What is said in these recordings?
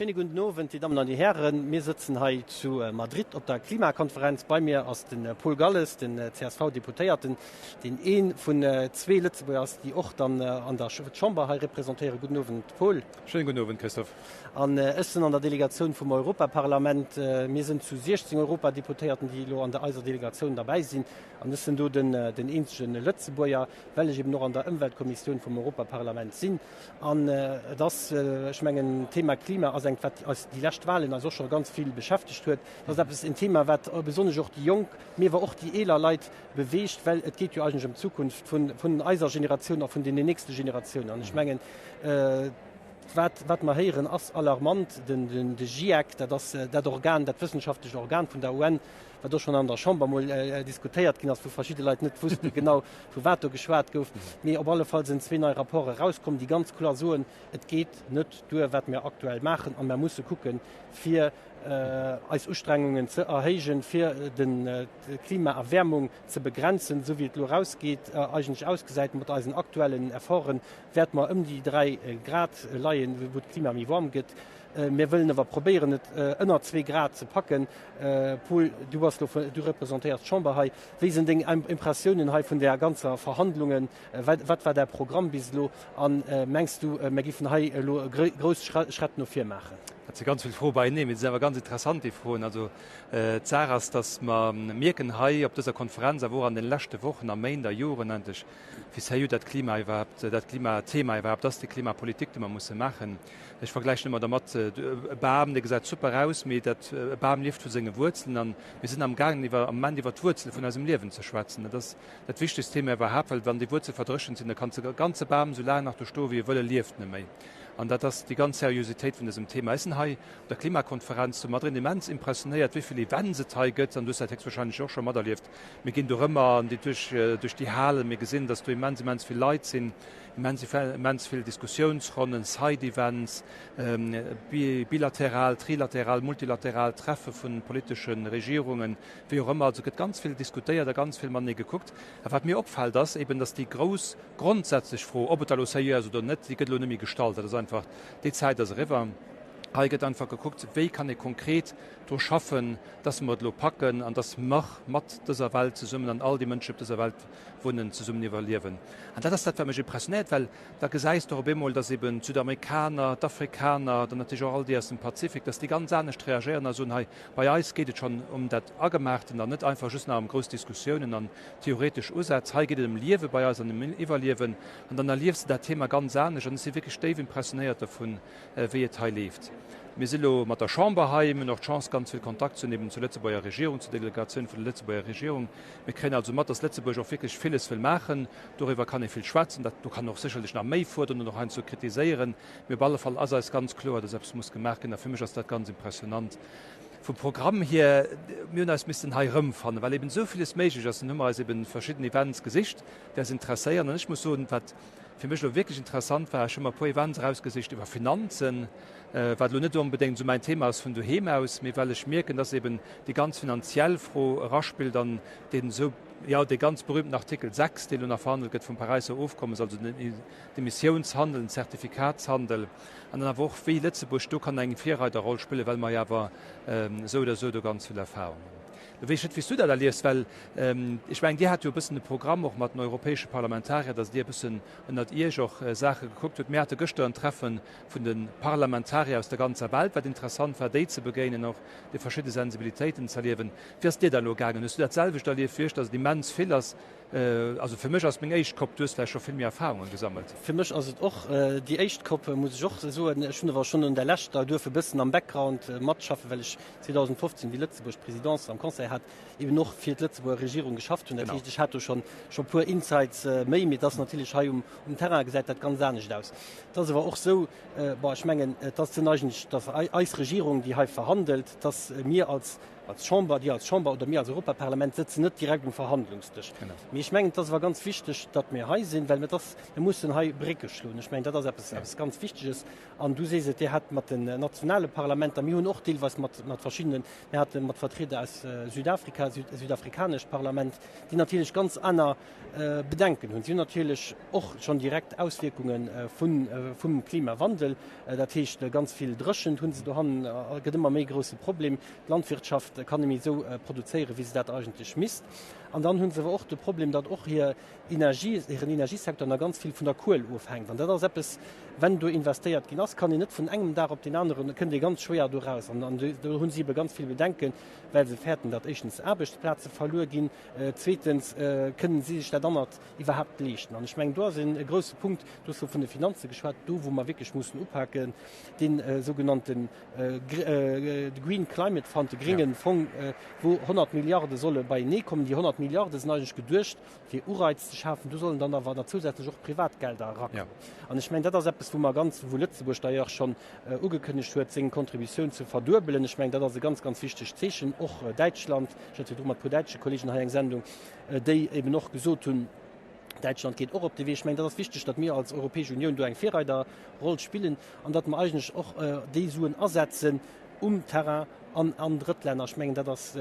Schéine gudden Owend, Dir Dammen an Dir Hären. Mir sëtzen hei zu Madrid op der Klimakonferenz. Bei mir ass de Paul Galles, den CSV-Deputéierten, deen ee vun zwee Lëtzebuerger ass, déi och dann an der Chamber hei representéieren. Gudden Owend, Paul. Schéine gudden Owend, Christophe. An ech sinn an der Delegatioun vum Europaparlament. Mir sinn zu 16 Europadeputéierten, déi elo an der eiser Delegatioun derbäi sinn. An ech sinn do den eenzege Lëtzebuerger, well ech eben och an der Ëmweltkommissioun vum Europaparlament sinn. An et ass, ech mengen, d'Thema Klima ass engt, wat eis déi lescht Wahlen eis och scho ganz vill beschäftegt huet. Et ass eppes, en Thema, wat besonnesch och déi Jonk, mee awer och déi eeler Leit beweegt, well et geet jo eigentlech ëm d'Zukunft vun, vun eiser Generatioun a vun deenen nächste Generatiounen. An ech mengen, wat, wat mer héieren, ass alarmant. Den, den, de GIEC, dat ass dat Organ, dat wëssenschaftlecht Organ vun der UN, wat och schonn an der Chamber mol diskutéiert ginn ass, wou verschidde Leit net wusste genau, vu wat do geschwat gouf. Mee op alle Fall sinn zwee nei Rapporte erauskomm, déi ganz kloer soen, Et geet net duer, wat mir aktuell maachen, a mer musse kucken, fir eis Ustrengungen ze erhéijen, fir d'Klimaerwäermung ze begrenzen. Esou wéi et elo erausgeet, eigentlech ausgesäit mat eisen aktuellen Efforten, wäerte mer ëm déi 3 Grad leien, wou d'Klima méi waarm gëtt. Mir wëllen awer probéieren, et ënner zwee Grad ze packen. Paul, du bass lo, du representéiers d'Chamber hei. Wéi sinn deng Impressiounen hei vun där ganzer Verhandlungen? Wat war däi Programm bis elo? A mengs du, mir géifen hei elo e grouss Schrett no vir maachen? Dat si ganz vill Froe beieneen, mee se sinn awer ganz interessant, déi Froen. Also d'Saach ass, datt mer mierken hei op dëser Konferenz, awer och an de leschte Wochen a Méint a Joren eigentlech, wéi sérieux dat Klima iwwerhaapt, dat Klimathema iwwerhaapt ass, déi Klimapolitik, déi mer musse maachen. Ech vergläichen ëmmer dermat, e Bam, dee gesäit super aus, mee dat, e Bam lieft vu senge Wuerzelen an mir sinn amgaangen iwwer, am Moment iwwer d'Wuerzele vun eisem Liewen ze schwätzen. Dat ass dat wichtegst Thema iwwerhaapt, well wann déi Wuerzele verdréchent sinn, da kann de ganze Bam esou laang nach do stoe wéi e wëll, e lieft net méi. An dat ass déi ganz Seriositéit vun dësem Thema. Ech sinn hei op der Klimakonferenz zu Madrid immens impressionéiert, wéi vill Events et hei gëtt an du hues dat héchstwahrscheinlech och scho materlieft. Mir ginn dorëmmer an déi duerch, duerch déi Halen, mir gesinn, dass do immens, immens vill Leit sinn. Immens, immens vill Diskussiounsronnen, Side-Events, bilateral, trilateral, multilateral Treffe vu politesche Regierungen, wéi och ëmmer. Also et gëtt ganz vill diskutéiert a ganz vill matenee gekuckt. A wat mir opfält, ass eben, datt déi grouss grondsätzlech Fro, ob et da elo seriö ass oder net, déi gëtt elo net méi gestallt. Dat ass einfach, déi Zäit ass eriwwer. Hei gëtt einfach gekuckt, wéi kann ee konkret dru schaffen, datt mer et elo packen an datt mer mat dëser Welt zesummen an all déi Mënschen, déi op dëser Welt wunnen, zesummen iwwerliewen. An dat ass dat, wat mech impressionéiert, well da gesäis de och op eemol, datt eben d'Südamerikaner, d'Afrikaner, dann natierlech och all déi aus dem Pazifik, datt déi ganz anescht reagéieren a soen, hei bei eis geet et schonn ëm dat Agemaachten an net einfach just nach ëm grouss Diskussiounen an theoretesch Usätz. Hei geet et ëm Liewe bei eis an ëm Iwwerliewen. An dann erliefs de dat Thema ganz anescht. An ech si wierklech déif impressionéiert dovun, wéi et hei leeft. Mir si lo mat der Chamber hei, mir hunn och d'Chance, ganz vill Kontakt ze hunn eben zur Lëtzebuerger Regierung, zur Delegatioun vun der Lëtzebuerger Regierung. Mir kréien also mat, dass Lëtzebuerg och wierklech villes wëll maachen. Doriwwer kann ee vill schwätzen. Dat do kann een och sécherlech nach méi fuerderen an och heiansdo kritiséieren. Mee op alle Fall ass eis ganz kloer, dass eppes muss gemaach ginn. A fir mech ass dat ganz impressionant vum Programm hier. Mir hunn eis missten hei erëmfannen, well eben esou villes méiglech ass. Dann hu mer eis eben verschidden Events gesicht, déi eis interesséieren. An ech muss soen, wat fir mech elo wierklech interessant war, ech hu mer e puer Events erausgesicht iwwer Finanzen, wat elo net onbedéngt esou mäin Thema ass vun doheem aus, mee well ech mierken, dass eben déi ganz finanziell Fro eraspillt an deen esou, jo, dee ganz berühmten Artikel 6, deen elo nach verhandelt gëtt vum Paräisser Ofkommes, also den Emissiounshandel, den Zertifikatshandel, an dann awer och, wéi Lëtzebuerg do kann eng Virreiderroll spillen, well mer jo awer esou oder esou do ganz vill Erfahrung hunn. Lo weess ech net, wéi s du dat erliefs, well ech mengen, Dir hat jo e bëssen e Programm och mat den europäesche Parlamentarier, dass Dir e bëssen ënnert Iech och Saache gekuckt hutt. Mir hate gëschter en Treffen vun de Parlamentarier aus der ganzer Welt, wat interessant war, déi ze begéinen, och déi verschidde Sensibilitéiten ze erliewen. Wéi ass et dir da elo gaangen? Hues du dat selwecht erlieft wéi ech, datt et immens vill ass? Also fir mech ass meng éischt Cop, du hues vläicht scho vill méi Erfahrungen gesammelt. Fir mech ass et och déi éischt Cop, muss ech och soen. Ech hunn awer schonn un der leschter duerfe bëssen am Background matschaffen, well ech 2015, wéi Lëtzebuerg d'Presidence am Conseil hat, eben och fir d'Lëtzebuerger Regierung geschafft hunn. Dat heescht, ech hat do schonn scho puer Insights méi, mee et ass natierlech hei um Terrain gesäit dat ganz anescht aus. Et ass awer och esou, bon, ech mengen, et ass den eigentlech, dass eis Regierung, déi hei verhandelt, dass mir als. Als Chamber, Dir als Chamber oder mir als Europaparlament sëtzen net direkt um Verhandlungsdësch. Mee ech mengen, et ass awer ganz wichteg, datt mir hei sinn, well et ass, mir mussen hei Brécke schloen. Ech mengen, dat ass eppes, eppes ganz Wichteges. An du sees et, Dir hat mat den nationale Parlamenter, mir hunn och deelweis mat, mat verschiddenen, mir hate mat Vertrieder aus Südafrika, süd, südafrikanescht Parlament, déi natierlech ganz aner Bedenken hunn. Si hunn natierlech och schonn direkt Auswierkunge vun, vum Klimawandel. Dat heescht, ganz vill Dréchent hu se dohannen, gëtt ëmmer méi grousse Problem. D'Landwirtschaft kann net méi esou produzéieren, wéi se dat eigentlech misst. An dann hu se awer och de Problem, datt och hir Energie, hiren Energiesecteur nach ganz vill vun der Kuel ofhänkt. An dat ass eppes, wenn do investéiert ginn ass, kann een net vun engem Dag op deen aneren, kënnt ee ganz schwéier do raus. An do hu si ebe ganz vill Bedenken, well se fäerten, datt éischtens Aarbechtsplaze verluer ginn, Zweetens, kënnen si sech dat anert iwwerhaapt leeschten? An ech mengen, do ass e grouse Punkt, du hues elo vun de Finanze geschwat, do wou mer wierklech mussen upaken, dee sougenannte Green Climate Fund, de grénge Fong, wou 100 Milliarde solle beienee kommen. Déi 100 Milliarde sinn eigentlech geduecht, fir Ureiz ze schafen. Do sollen dann awer nach zousätzlech och Privatgelder erakommen. An ech mengen, dat ass eppes, wou mer ganz, wou Lëtzebuerg d'ailleurs schonn ugekënnegt huet, seng Contributioun ze verduebelen. Ech mengen, dat ass e ganz, ganz wichtegt Zeechen. Och Däitschland, ech hat virdru mat e puer däitsche Kollegen hei eng Sendung, déi eben och gesot hunn, Däitschland geet och op dee Wee. Ech mengen, dat ass wichteg, datt mir als Europäesch Unioun do eng Virreiderroll spillen an datt mer eigentlech och déi Suen asetzen um Terrain an an Drëttlänner. Ech mengen, dat ass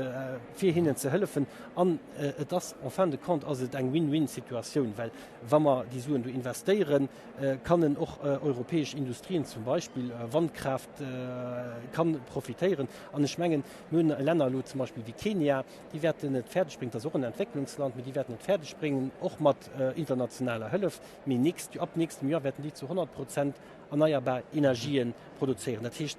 fir hinnen ze hëllefen. An et ass en fin de compte ass et eng Win-win-Situatioun, well wa mer déi Suen do investéieren, kann och europäesch Industrien, zum Beispill Wandkraaft, kann profitéieren. An ech mengen, mir hunn Länner elo zum Beispill wéi Kenia, déi wäerten et fäerdeg bréngen, dat ass och en Entwécklungsland, mee déi wäerten et fäerdeg bréngen, och mat internationaler Hëllef, mee nächst, ab nächstem Joer wäerten déi zu 100 Prozent erneierbar Energien produzéieren. Dat heescht,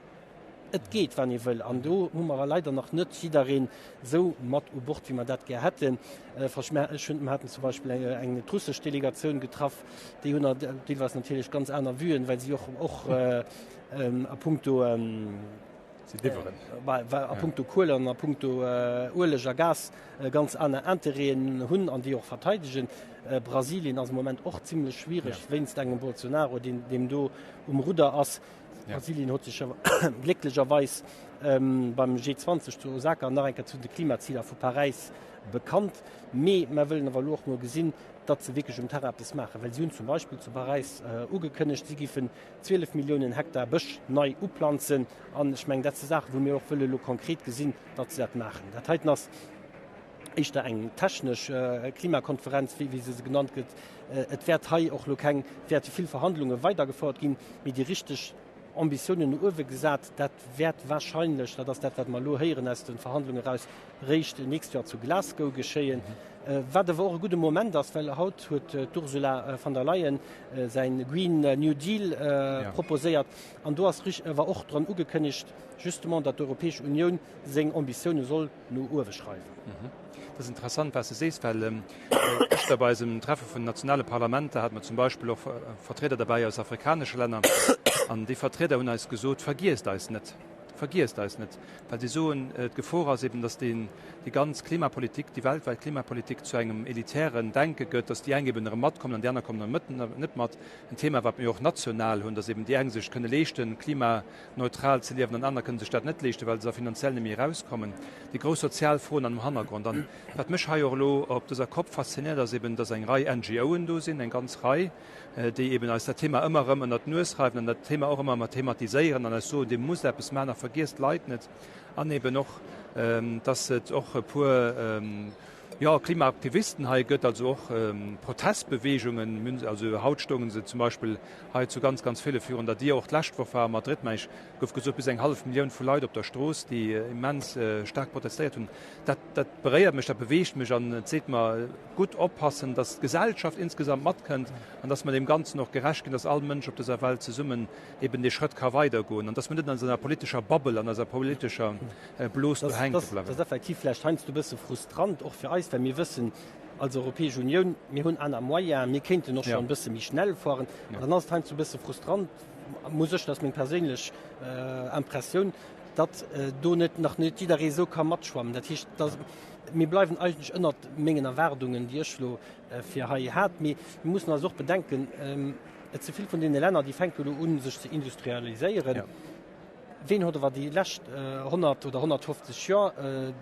et geet, wann ee wëll. An do hu mer leider nach net jiddereen esou mat u Bord, wéi mer dat gär hätten. Ech hunn, mer haten zum Beispill eng russesch Delegatioun getraff, déi hunn deelweis natierlech ganz aner Vuen, well si och, och a puncto, Si liwweren. A puncto Kuel an a puncto Ueleg a Gas ganz aner Interêten hunn an déi och verteidegen. Brasilien ass am Moment och zimlech schwiereg wéinst engem Bolsonaro, deen deem do um Rudder ass. Brasilien huet sech glécklecherweis beim G20 zu Osaka nach eng Kéier zu de Klimaziler vu Paräis bekannt. Mee mer wëllen awer elo och mol gesinn, datt se wierklech um Terrain eppes maachen. Well si hunn zum Beispill zu Paräis ugekënnegt, si géifen 12 Milliounen Hektar Bësch nei uplanzen. An ech mengen, dat si Saachen, wou mir och wëlle elo konkret gesinn, datt se dat maachen. Dat heiten ass éischter eng technesch Klimakonferenz, wéi se genannt gëtt. Et wäert hei och elo keng, wäerte vill Verhandlunge weidergefouert ginn, mee déi richteg Ambitiounen no uewe gesat, dat wäert wahrscheinlech, dat ass dat, wat mer elo héieren aus de Verhandlungen eraus, réischt nächst Joer zu Glasgow geschéien. Wat awer och e gudde Moment ass, well haut huet d'Ursula von der Leyen säin Green New Deal proposéiert an do ass awer och dran ugekënnegt, justement, datt d'Europäesch Unioun seng Ambitioune soll no uewe schreiwen. Dat ass interessant, wat s de sees, well gëschter bei eisem Treffe vun den nationale Parlamenter hate mer zum Beispill och Vertrieder derbäi aus afrikanesche Länner. An déi Vertrieder hunn eis gesot, Vergiesst eis net! Vergiesst eis net! Well si soen, d'Gefor ass eben, datt déi ganz Klimapolitik, déi weltwäit Klimapolitik zu engem elitären Denke gëtt, datt déi eng eben erëm matkommen an déi aner kommen erëm net mat. En Thema, wat mir och national hunn, datt eben déi eng sech kënne leeschten, klimaneutral ze liewen an aner kënne sech dat net leeschten, well se da finanziell net méi erauskommen. Déi grouss sozial Froen an um Hannergrond. An wat mech hei och elo op dëser Cop faszinéiert, ass eben, datt eng Rei NGOen do sinn, eng ganz Rei, déi eben eis dat Thema ëmmer erëm ënnert d'Nues reiwen an dat Thema och ëmmer thematiséieren an eis soen, Dir musst eppes maachen a vergiesst d'Leit net. An eben och, dass et och e puer, jo, Klimaaktivisten hei gëtt, also och Protestbeweegungen. Also haut stounge se zum Beispill hei zu ganz, ganz ville virun der Dier. Och d'lescht Woch war a Madrid, meng ech, gouf gesot, bis eng hallef Millioun vu Leit op der Strooss, déi immens staark protestéiert hunn. Dat, dat beréiert mech, dat beweegt mech an et seet mer, gutt oppassen, dass d'Gesellschaft insgesamt matkënnt an dass mer deem Ganzen och gerecht ginn, dass all Mënsch op dëser Welt zesummen eben dee Schrëtt ka weidergoen an dass mer net an eiser politescher Bubble, an eiser politescher Blos do hänke bleiwen. Dat ass effektiv vläicht heiansdo e bësse frustrant, och fir eis, well mir wëssen als Europäesch Unioun, mir hunn aner Moyenen, mir kéinten och schonn e bësse méi schnell fueren. An dann ass et heiansdo e bësse frustrant, muss ech, dat ass meng perséinlech Impressioun, datt do net nach net jidderee esou ka matschwammen. Dat heescht, dass mir bleiwen eigentlech ënnert mengen Erwaardungen, déi ech elo fir hei hat. Mee mir mussen eis och bedenken, et si vill vun deene Länner, déi fänke elo un, sech ze industrialiséieren. Ween huet awer déi lescht 100 oder 150 Joer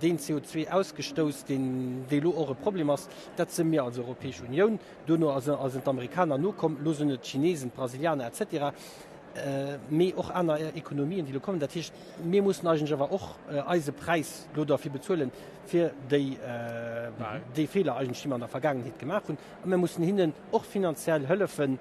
deen CO2 ausgestouss, deen elo och e Problem ass? Dat si mir als Europäesch Unioun. Duerno sinn d'Amerikaner nokomm, elo sinn et d'Chinesen, d'Brasilianer et cetera, mee och aner Ekonomien, déi elo kommen. Dat heescht, mir mussen eigentlech awer och eise Präis elo derfir bezuelen, fir déi, déi Feeler eigentlech, déi mer an der Vergaangenheet gemaach hunn. A mir mussen hinnen och finanziell hëllefen,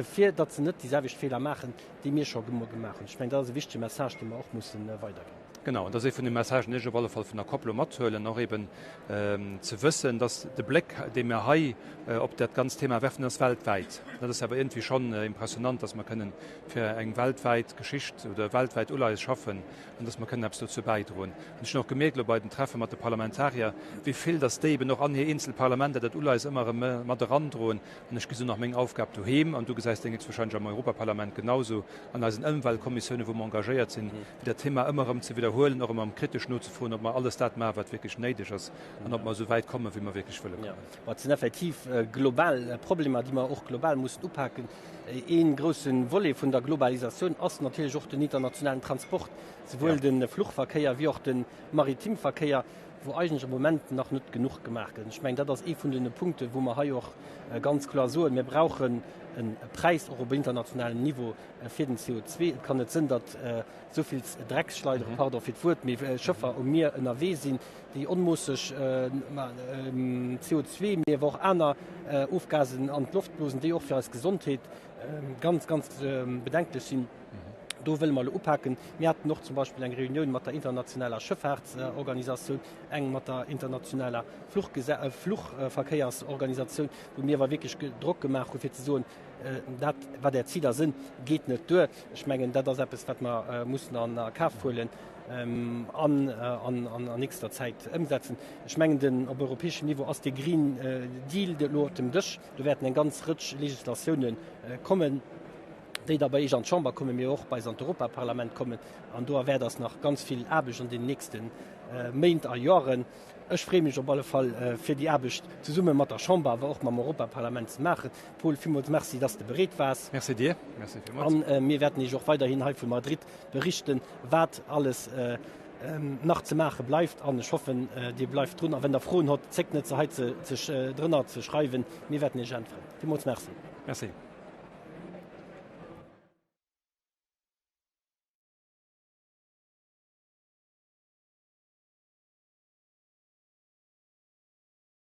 fir datt se net déi selwecht Feeler maachen, déi mir scho gemaach hunn. Ech mengen, dat ass e wichtege Message, dee mer och mussen weiderginn. Genau, an dat ass ee vun de Messagen, déi ech op alle Fall vun der COP elo mathuelen, och eben ze wëssen, dass de Bléck, dee mir hei op dat ganzt Thema werfen, ass weltwäit. Dat ass awer iergendwéi schonn impressionant, dass mer kënnen fir eng weltwäit Geschicht oder e weltwäit Uleies schaffen an dass mer kënnen eppes dozou bäidroen. An ech hunn och gemierkt elo bei den Treffe mat de Parlamentarier, wéi vill dass déi eben och an hir eenzel Parlamenter dat Uleies ëmmer erëm mat erandroen. An ech gesinn och meng Aufgab doheem, an du gesäis deng héchstwahrscheinlech am Europaparlament genauso, an eisen Ëmweltkommissiounen, wou mer engagéiert sinn, fir dat Thema ëmmer erëm ze widderhuelen, och ëmmer erëm kritesch nozefroen, ob mer alles dat maachen, wat wierklech néideg ass, an ob mer esou wäit kommen, wéi mer wierklech wëlle kommen. Jo, et sinn effektiv global Problemer, déi mer och global mussen upaken. Ee grousse Volet vun der Globalisatioun ass natierlech och den internationalen Transport, souwuel de Fluchverkéier wéi och de Maritimverkéier. wou eigentlech am Moment nach net genuch gemaach gëtt. Ech mengen, dat ass ee vun den Punkten, wou mer hei och ganz kloer soen, Mir brauchen e Präis och op internationalem Niveau fir den CO2. Et kann net sënn, datt esou vill Drecksschleideren, pardon fir d'Wuert, mee Schëffer um Mier ënnerwee sinn, déi onmoosseg CO2, mee awer och aner Ofgasen an d'Loft blosen, déi och fir eis Gesondheet ganz, ganz bedenklech sinn. Do wëlle mer elo upaken. Mir haten och zum Beispill eng Reunioun mat der internationaler Schëffaartsorganisatioun, eng mat der internationaler Fluchverkéiersorganisatioun, wou mir awer wierklech Drock gemaach hu fir ze soen, dat wat Är Ziler sinn, geet net duer. Ech mengen, dat ass eppes, wat mer mussen a Kaf huelen an an nächster Zäit ëmsetzen. Ech mengen, den op europäeschem Niveau ass dee Green Deal elo op dem Dësch. Do wäerten eng ganz Rëtsch Legislatiounen kommen. déi da bei Iech an d'Chamber kommen, mee och bei eis an d'Europaparlament kommen. An do erwaart eis nach ganz vill Aarbecht an den nächste Méint a Joren. Ech freeë mech op alle Fall, fir déi Aarbecht zesumme mat der Chamber, awer och mam Europaparlament ze maachen. Paul, villmools Merci, dass de bereet waars. Merci dir. Merci villmools. A mir wäerten Iech och weiderhin hei vu Madrid berichten, wat alles nach ze maache bleift. An ech hoffen, Dir bleift drun. A wenn Der Froen hott, zéckt net, se hei drënner ze schreiwen. Mir wäerten Iech äntweren. Villmools Merci. Merci.